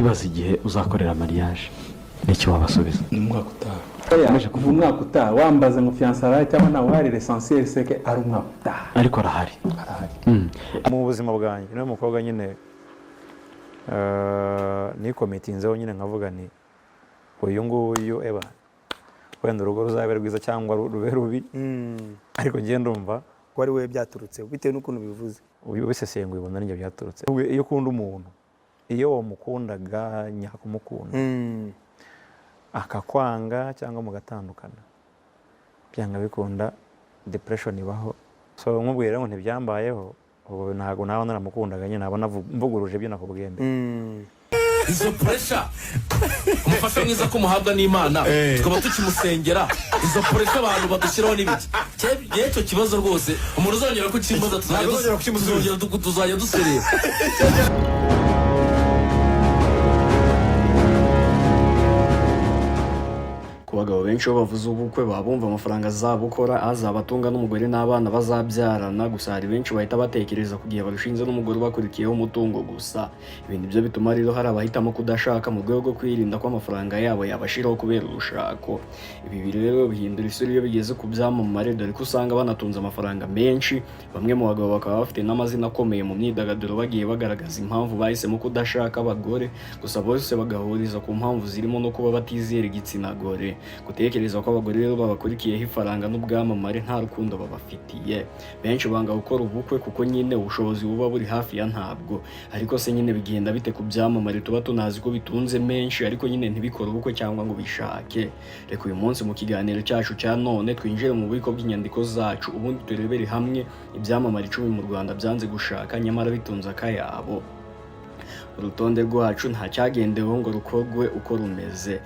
Abibaza igihe uzakorera mariage, n'icyo wabasubiza? Ni umwaka utaha. Ukomeje Kuva umwaka utaha wambaza ngo fiancé arahari cyangwa ntawe uhari, l'essentiel c'est que ari umwaka utaha. Ariko arahari? Arahari. Mu buzima bwanjye, niwe mukobwa nyine nicommittinzeho nyine, nkavuga ni uyu nguyu eba wenda urugo ruzabe rwiza cyangwa rube rubi, ariko njye ndumva ko ari wowe byaturutse bitewe n'ukuntu bivuze. Ubisesenguye ubona ninjye byaturutse. Iyo ukunda umuntu, iyo wamukundaga nyakumukunda, akakwanga cyangwa mugatandukana, byanga bikunda depression ibaho. So nkubwira rero ngo ntibyambayeho, ubu ntabwo naba naramukundaga nyine, naba mvuguruje ibyo nakubwiye mbere. Izo pressure, umufasha mwiza ko muhabwa n'Imana, tukaba tukimusengera, izo pressure abantu badushyiraho n'ibiki? Njyewe icyo kibazo rwose, umuntu uzongera kukimbaza tuzajya Ntabwo uzongera kukimusubiza. Tuzajya duserera. Ku bagabo benshi, iyo bavuze ubukwe baba bumva amafaranga azabukora, azabatunga n'umugore n'abana bazabyarana. Gusa hari benshi bahita batekereza ku gihe barushinze n'umugore ubakurikiyeho umutungo gusa. Ibi nibyo bituma rero hari abahitamo kudashaka mu rwego rwo kwirinda ko amafaranga yabo yabashiraho kubera urushako. Ibi rero bihindura isura iyo bigeze ku byamamare, dore ko usanga banatunze amafaranga menshi. Bamwe mu bagabo bakaba bafite n'amazina akomeye mu myidagaduro, bagiye bagaragaza impamvu bahisemo kudashaka abagore. Gusa bose bagahuriza ku mpamvu zirimo no kuba batizera igitsina gore, gutekereza ko abagore rero babakurikiyeho ifaranga n'ubwamamare, nta rukundo babafitiye. Benshi banga gukora ubukwe kuko nyine ubushobozi buba buri hafi ya ntabwo. Ariko se nyine bigenda bite ku byamamare tuba tunazi ko bitunze menshi, ariko nyine ntibikore ubukwe cyangwa ngo bishake? Reka uyu munsi mu kiganiro cyacu cya none twinjire mu bubiko bw'inyandiko zacu, ubundi turebere hamwe ibyamamare 10 mu Rwanda byanze gushaka nyamara bitunze akayabo. Urutonde rwacu nta cyagendeweho ngo rukorwe uko rumeze.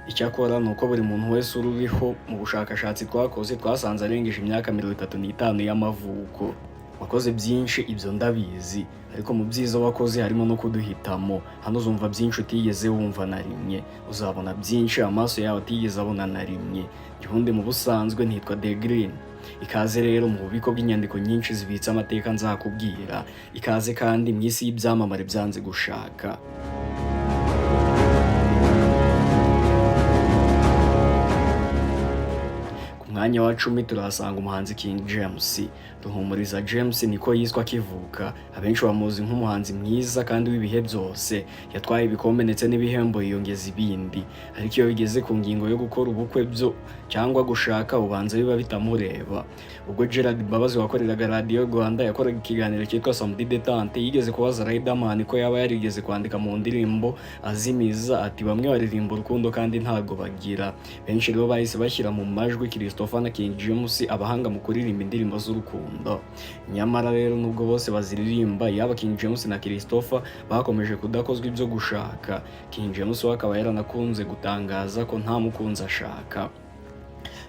Icyakora ni uko buri muntu wese ururiho, mu bushakashatsi twakoze twasanze arengeje imyaka 35 y'amavuko. Wakoze byinshi, ibyo ndabizi, ariko mu byiza wakoze harimo no kuduhitamo. Hano uzumva byinshi utigeze wumva na rimwe, uzabona byinshi amaso yawe atigeze abona na rimwe. Ubundi mu busanzwe nitwa The Green. Ikaze rero mu bubiko bw'inyandiko nyinshi zibitse amateka nzakubwira. Ikaze kandi mu isi y'ibyamamare byanze gushaka. Ku mwanya wa 10 turahasanga umuhanzi King James. Ruhumuriza James niko yiswe akivuka. Abenshi bamuzi nk'umuhanzi mwiza kandi w'ibihe byose. Yatwaye ibikombe ndetse n'ibihembo, yiyongeza ibindi, ariko iyo bigeze ku ngingo yo gukora ubukwe byo cyangwa gushaka, ubanza biba bitamureba. Ubwo Gerard Mbabazi wakoreraga Radiyo Rwanda yakoraga ikiganiro cyitwa Samedi Détente, yigeze kubaza Riderman ko yaba yarigeze kwandika mu ndirimbo azimiza, ati: "Bamwe baririmba urukundo kandi ntabwo bagira." Benshi rero bahise bashyira mu majwi Christopher na King James, abahanga mu kuririmba indirimbo z'urukundo. Nyamara rero nubwo bose baziririmba, yaba King James na Christopher bakomeje kudakozwa ibyo gushaka. King James we akaba yaranakunze gutangaza ko nta mukunzi ashaka.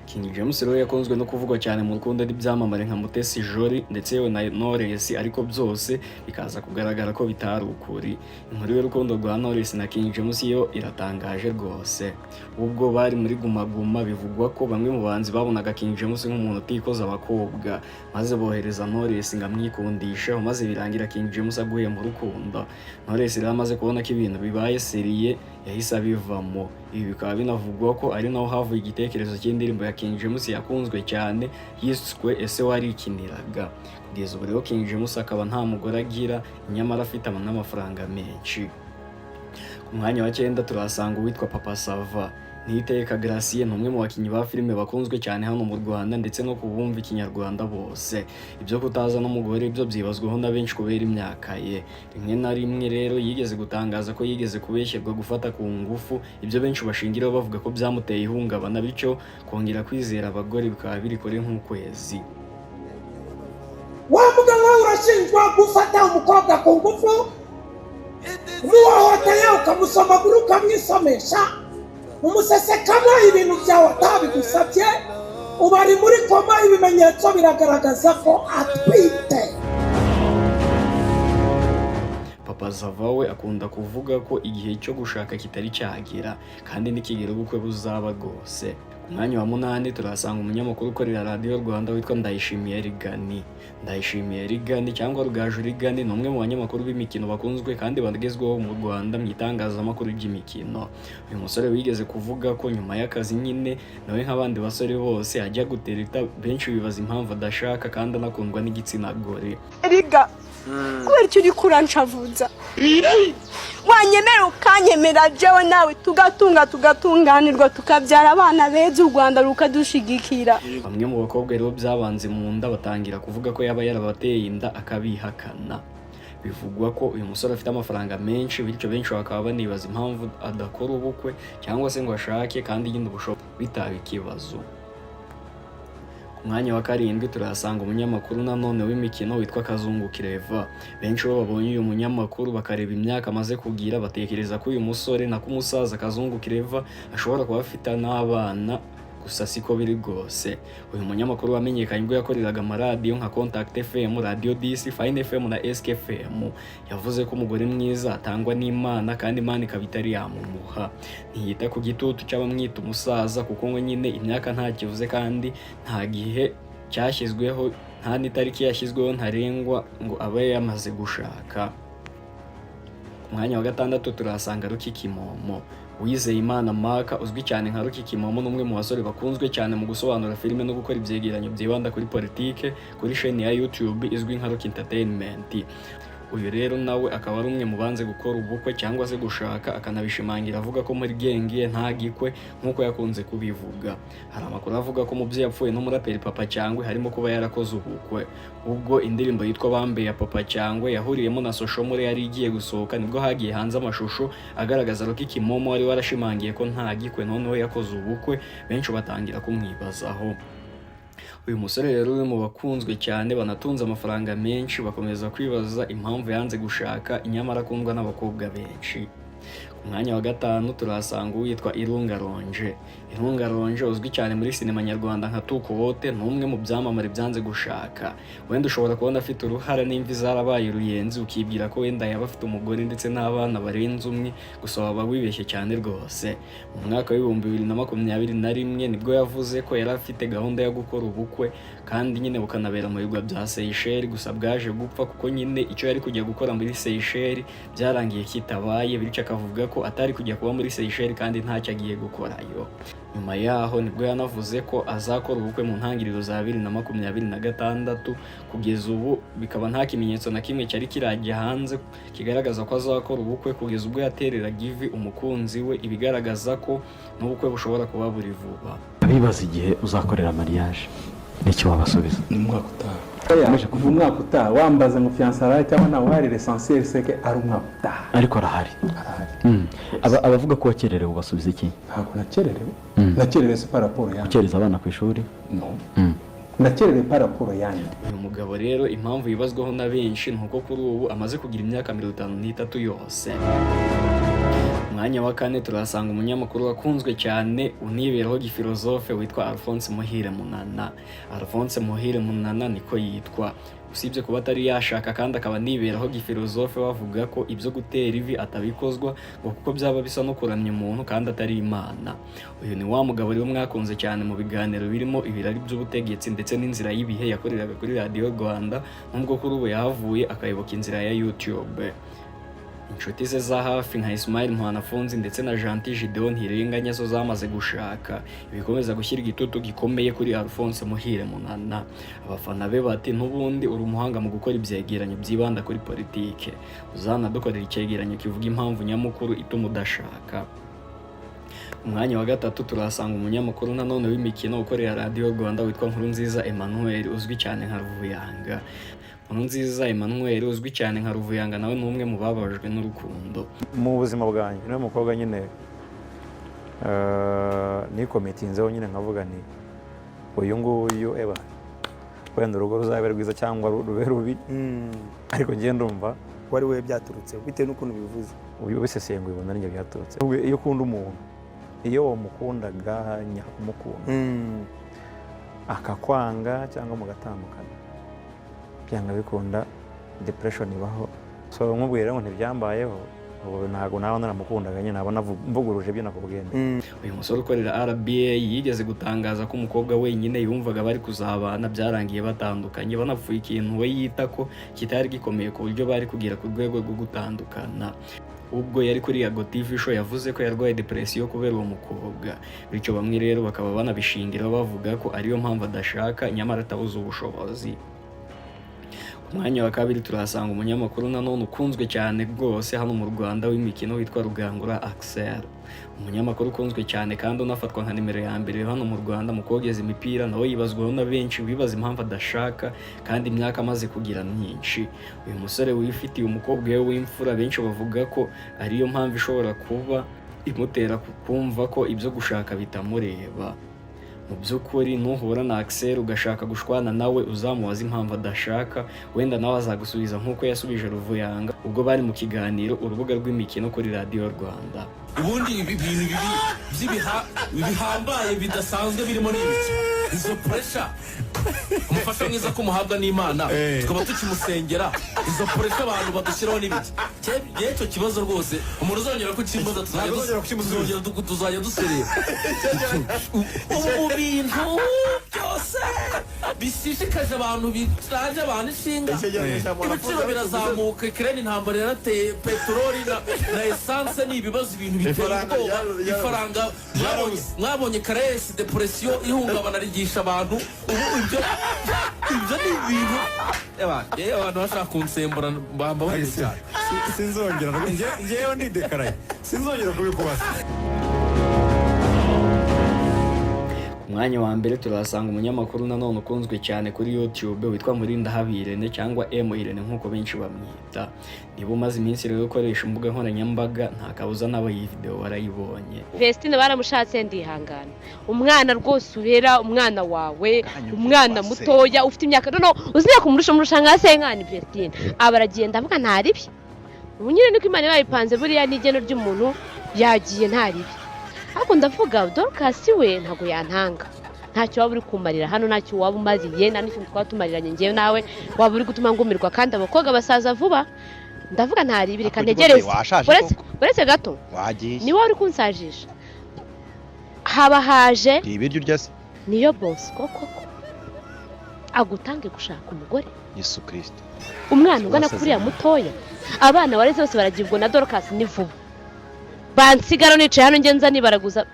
King James rero yakunzwe no kuvugwa cyane mu rukundo n'ibyamamare nka Mutesi Jolly ndetse yewe na Knowless, ariko byose bikaza kugaragara ko bitari ukuri. Inkuru y'urukundo rwa Knowless na King James yo iratangaje rwose. Ubwo bari muri Guma Guma, bivugwa ko bamwe mu bahanzi babonaga King James nk'umuntu utikoza abakobwa, maze bohereza Knowless ngo amwikundisheho, maze birangira King James aguye mu rukundo. Knowless rero amaze kubona ko ibintu bibaye sérieux, yahise abivamo. Ibi bikaba binavugwa ko ari naho havuye igitekerezo cy'indirimbo ya King James yakunzwe cyane yiswe "Ese Warikiniraga". Kugeza ubu rero King James akaba nta mugore agira, nyamara afite n'amafaranga menshi. Ku mwanya wa 9 turahasanga uwitwa Papa Sava. Niyiteka Gratien ni umwe mu bakinnyi ba filime bakunzwe cyane hano mu Rwanda ndetse no ku bumva Ikinyarwanda bose. Ibyo kutaza n'umugore byo byibazwaho na benshi kubera imyaka ye. Rimwe na rimwe rero yigeze gutangaza ko yigeze kubeshyerwa gufata ku ngufu, ibyo benshi bashingiraho bavuga ko byamuteye ihungabana, bityo kongera kwizera abagore bikaba biri kure nk'ukwezi. Wa mugabo we, urashinjwa gufata umukobwa ku ngufu, umuhohoteye, ukamusomagura, ukamwisomesha, umusesekamo ibintu byawe atabigusabye. Ubu ari muri koma, ibimenyetso biragaragaza ko atwite. Papa Sava we akunda kuvuga ko igihe cyo gushaka kitari cyagera, kandi nikigera ubukwe buzaba rwose. Ku Ku mwanya wa munani turahasanga umunyamakuru ukorera Radiyo Rwanda witwa Ndayishimiye Rigani. Ndayishimiye Rigani cyangwa Rugaju Rigani ni umwe mu banyamakuru b'imikino bakunzwe kandi bagezweho mu Rwanda mu itangazamakuru ry'imikino. Uyu musore wigeze kuvuga ko nyuma y'akazi nyine nawe nk'abandi basore bose ajya gutereta, benshi bibaza impamvu adashaka kandi anakundwa n'igitsina gore. Riga, kubera icyo uri kuranshavuza, wanyemera ukanyemera, jewe nawe tugatunga, tugatunganirwa, tukabyara abana beza, u Rwanda rukadushigikira. Bamwe mu bakobwa rero byabanze mu nda, batangira kuvuga ko yaba yarabateye inda, akabihakana. Bivugwa ko uyu musore afite amafaranga menshi, bityo benshi bakaba banibaza impamvu adakora ubukwe cyangwa se ngo ashake kandi nyine ubushobozi bitaba ikibazo. Ku mwanya wa karindwi turahasanga umunyamakuru nanone w'imikino witwa Kazungu Kireva. Benshi bo babonye uyu munyamakuru, bakareba imyaka amaze kugira, batekereza ko uyu musore nako umusaza Kazungu Kireva ashobora kuba afite n'abana, gusa siko biri rwose. Uyu munyamakuru wamenyekanye ubwo yakoreraga amaradiyo nka Contact FM, Radio DC, Fine FM na SK FM, yavuze ko umugore mwiza atangwa n'Imana kandi Imana ikaba itari yamumuha. Ntiyita ku gitutu cy'abamwita umusaza, kuko ngo nyine imyaka nta kivuze kandi nta gihe cyashyizweho, nta n'itariki yashyizweho ntarengwa ngo abe yamaze gushaka. Ku mwanya wa gatandatu turahasanga Ruki Kimomo. Uwizeyimana Maka uzwi cyane nka Ruki Kimomo ni umwe mu basore bakunzwe cyane mu gusobanura filime no gukora ibyegeranyo byibanda kuri politike kuri sheni ya YouTube izwi nka Ruki Entertainment. Uyu rero nawe akaba ari umwe mu banze gukora ubukwe cyangwa se gushaka, akanabishimangira avuga ko muri gang ye nta gikwe nk'uko yakunze kubivuga. Hari amakuru avuga ko mu byo yapfuye n'umuraperi Papa Cyangwe harimo kuba yarakoze ubukwe. Ubwo indirimbo yitwa Bambe ya Papa Cyangwe yahuriyemo na Social Mula yari igiye gusohoka, nibwo hagiye hanze amashusho agaragaza Rocky Kimomo wari warashimangiye ko nta gikwe, noneho yakoze ubukwe, benshi batangira kumwibazaho. Uyu musore rero uri mu bakunzwe cyane banatunze amafaranga menshi, bakomeza kwibaza impamvu yanze gushaka nyamara akundwa n'abakobwa benshi. Ku mwanya wa gatanu turahasanga uwitwa Irunga Ronje. Irunga Ronje uzwi cyane muri sinema nyarwanda nka Tukowote ni umwe mu byamamare byanze gushaka. Wenda ushobora kubona afite uruhara n'imvi zarabaye uruyenzi, ukibwira ko wenda yaba afite umugore ndetse n'abana barenze umwe, gusa waba wibeshye cyane rwose. Mu mwaka wa 2021 nibwo yavuze ko yari afite gahunda yo gukora ubukwe kandi nyine bukanabera mu birwa bya Seychelles, gusa bwaje gupfa kuko nyine icyo yari kujya gukora muri Seychelles byarangiye kitabaye, bityo akavuga ko atari kujya kuba muri Seychelles kandi ntacyo agiye gukorayo. Nyuma yaho nibwo yanavuze ko azakora ubukwe mu ntangiriro za 2026. Kugeza ubu bikaba nta kimenyetso na kimwe cyari kirajya hanze kigaragaza ko azakora ubukwe, kugeza ubwo yatereraga ivi umukunzi we, ibigaragaza ko n'ubukwe bushobora kuba buri vuba. Abibaza igihe uzakorera mariage, n'icyo wabasubiza? Ni umwaka utaha. Kuva umwaka utaha, wambaza ngo fiançailles cyangwa ntawe uhari, l'essentiel c'est que ari umwaka utaha. Ariko arahari. Arahari. Abavuga ko wakererewe ubasubiza iki? Ntabwo nakererewe. Nakererewe se par rapport yanjye? Gukereza abana ku ishuri. No, nakererewe par rapport yanjye. Uyu mugabo rero impamvu yibazwaho na benshi ni uko kuri ubu amaze kugira imyaka 53 yose. Mwanya wa kane turahasanga umunyamakuru wakunzwe cyane uniberaho gifilozofe witwa Alphonse Muhire Munana. Alphonse Muhire Munana niko yitwa. Usibye kuba atari yashaka kandi akaba aniberaho gifilozofe, bavuga ko ibyo gutera ivi atabikozwa ngo kuko byaba bisa no kuramya umuntu kandi atari Imana. Uyu ni wa mugabo rero mwakunze cyane mu biganiro birimo ibirari by'ubutegetsi ndetse n'inzira y'ibihe yakoreraga kuri Radiyo Rwanda, nubwo kuri ubu yahavuye akayoboka inzira ya YouTube. Inshuti ze za hafi nka Ismail Mwanafunzi ndetse na Gentil Gideon Ntirenganya zo zamaze gushaka, ibikomeza gushyira igitutu gikomeye kuri Alphonse Muhire Munana. Abafana be bati: "N'ubundi uri umuhanga mu gukora ibyegeranyo byibanda kuri politike, uzanadukorera icyegeranyo kivuga impamvu nyamukuru ituma udashaka." Umwanya wa gatatu turahasanga umunyamakuru nanone w'imikino ukorera Radiyo Rwanda witwa Nkurunziza Emmanuel uzwi cyane nka Ruvuyanga. Nkurunziza Emmanuel uzwi cyane nka Ruvuyanga nawe ni umwe mu bababajwe n'urukundo. Mu buzima bwanjye niwe mukobwa nyine nikomitinzeho nyine, nkavuga nti uyu nguyu eba wenda urugo ruzabe rwiza cyangwa rube rubi, ariko njye ndumva Wari we byaturutse bitewe n'ukuntu bivuze. Uyu ubisesenguye ubona ninjye byaturutse. Iyo ukunda umuntu, iyo wamukundaga nyakumukunda, akakwanga cyangwa mugatandukana, byanga bikunda depression ibaho. So nkubwira ngo ntibyambayeho. Ubu ntabwo naba naramukundaga nyine, naba mvuguruje ibyo nakubwiye mbere. Uyu musore ukorera RBA yigeze gutangaza ko umukobwa wenyine yumvaga bari kuzabana byarangiye batandukanye, banapfuye ikintu we yita ko kitari gikomeye ku buryo bari kugera ku rwego rwo gutandukana. Ubwo yari kuri Yago TV Show, yavuze ko yarwaye depression kubera uwo mukobwa, bityo bamwe rero bakaba banabishingira bavuga ko ariyo mpamvu adashaka nyamara atabuze ubushobozi. Ku mwanya wa kabiri turahasanga umunyamakuru nanone ukunzwe cyane rwose hano mu Rwanda w'imikino witwa Rugangura Axel, umunyamakuru ukunzwe cyane kandi unafatwa nka nimero ya mbere hano mu Rwanda mu kogeza imipira. Nawe yibazwaho na benshi bibaza impamvu adashaka kandi imyaka amaze kugira myinshi. Uyu musore wifitiye umukobwa we w'imfura, benshi bavuga ko ariyo mpamvu ishobora kuba imutera kumva ko ibyo gushaka bitamureba. Mu by'ukuri, nuhura na Axel ugashaka gushwana nawe, uzamubaza impamvu adashaka, wenda nawe azagusubiza nk'uko yasubije Ruvuyanga ubwo bari mu kiganiro Urubuga rw'Imikino kuri Radiyo Rwanda. Ubundi ibi bintu bibi bihambaye bidasanzwe birimo ni ibiki? Izo pressure, umufasha mwiza ko muhabwa n'Imana, tukaba tukimusengera, izo pressure abantu badushyiraho n'ibiki? Njyewe icyo kibazo rwose, umuntu uzongera kukimbaza Ntabwo uzongera kukimusubiza. Tuzajya duserera. Ubu mu bintu byose bishishikaje abantu, bitaje abantu ishinga, ibiciro birazamuka, ikirere, intambara yarateye, peteroli na essence ni ibibazo, ibintu biteye Ifaranga ubwoba. Ifaranga mwabonye karesi, depression, ihungabana rigisha abantu. Ubu ibyo ni ibintu. Yewe, abantu bashaka kunsembura bamba bari cyane. Sinzongera, ngewe ndidekaraye, sinzongera kubikubaza. Ku mwanya wa mbere turahasanga umunyamakuru nanone ukunzwe cyane kuri YouTube witwa Murindahabi Irene cyangwa M Irene nk'uko benshi bamwita. Niba umaze iminsi rero ukoresha imbuga nkoranyambaga, nta kabuza nawe iyi video warayibonye. Vestine baramushatse, ndihangana. Umwana rwose urera umwana wawe, umwana mutoya ufite imyaka, no uzi imyaka umurusha, umurusha nka senkani. Vestine aba aragenda avuga ntaribi. Ubu nyine niko Imana iba yabipanze, buriya n'igeno ry'umuntu yagiye ntaribi. Ariko ndavuga Dorcas we ntabwo yantanga, ntacyo waba uri kumarira hano, ntacyo waba umariye, nta n'ikintu twaba tumariranye ngewe nawe, waba uri gutuma ngumirwa, kandi abakobwa basaza vuba. Ndavuga ntaribi, reka Ariko ntegereze. washaje Uretse koko. uretse gato. Wagiye. Niwe uri kunsajisha, haba haje. Ibiryo urya se? Niyo Bosco koko agutange gushaka umugore? Yesu Kirisito! Umwana ungana Wasaze kuriya nabi. mutoya, abana wareze bose baragibwa na Dorcas, ni vuba bansigara nicaye hano ngenza nibaraguza.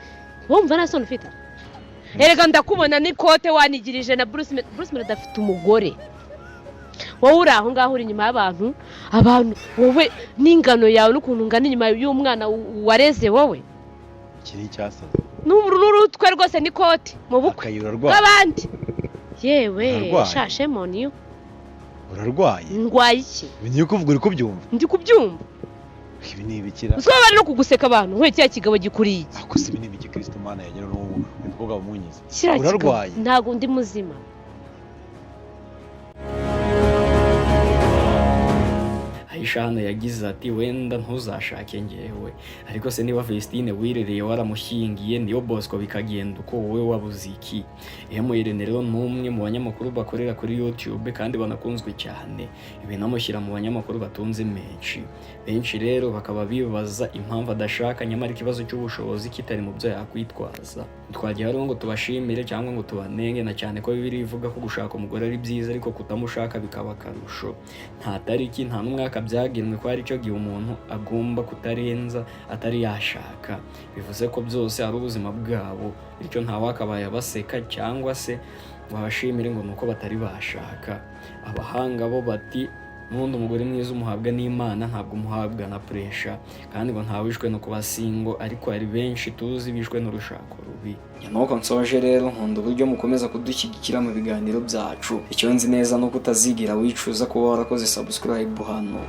Wumva nta soni ufite? Erega ndakubona n'ikote wanigirije na Bruce Melody afite umugore, wowe uri aho ngaho uri inyuma y'abantu, abantu wowe n'ingano yawe n'ukuntu ungana inyuma y'umwana wareze wowe. Iki ni icyasaze. N'urutwe rwose n'ikote mu bukwe Akayira urarwaye. bw'abandi, yewe. Urarwaye. Shashemo niyo. Urarwaye. Ndwaye iki? Ibi niyo kuvuga uri kubyumva? Ndi kubyumva. Ibi ni ibikira. Uziko bari no kuguseka abantu, we kiriya kigabo gikuriye iki? Ako se ibi ni ibiki? Kirisito Mana yagera n'ubu uyu mukobwa bamunyize. Kiriya kigabo. Urarwaye. Ntabwo ndi muzima. Aisha hano yagize ati: "Wenda ntuzashake ngewe, ariko se niba Vestine wirereye waramushyingiye niyo Bosco bikagenda uko, wowe wabuze iki?" M Irene rero ni umwe mu banyamakuru bakorera kuri YouTube kandi banakunzwe cyane, ibi namushyira mu banyamakuru batunze menshi. Benshi rero bakaba bibaza impamvu adashaka nyamara ikibazo cy'ubushobozi kitari mu byo yakwitwaza. Twagiye rero ngo tubashimire cyangwa ngo tubanenge, na cyane ko Bibiliya ivuga ko gushaka umugore ari byiza ariko kutamushaka bikaba akarusho. Nta tariki, nta n'umwaka byagenwe ko ari cyo gihe umuntu agomba kutarenza atari yashaka. Bivuze ko byose ari ubuzima bwabo, bityo ntawakabaye abaseka cyangwa se ngo abashimire ngo ni uko batari bashaka. Abahanga bo bati: "N'ubundi umugore mwiza umuhabwa n'Imana, ntabwo umuhabwa na pressure." Kandi ngo ntawishwe no kuba single, ariko hari benshi tuzi bishwe n'urushako rubi. Nuko nsoje rero, nkunda uburyo mukomeza kudushyigikira mu biganiro byacu. Icyo nzi neza ni uko utazigira wicuza kuba warakoze subscribe hano.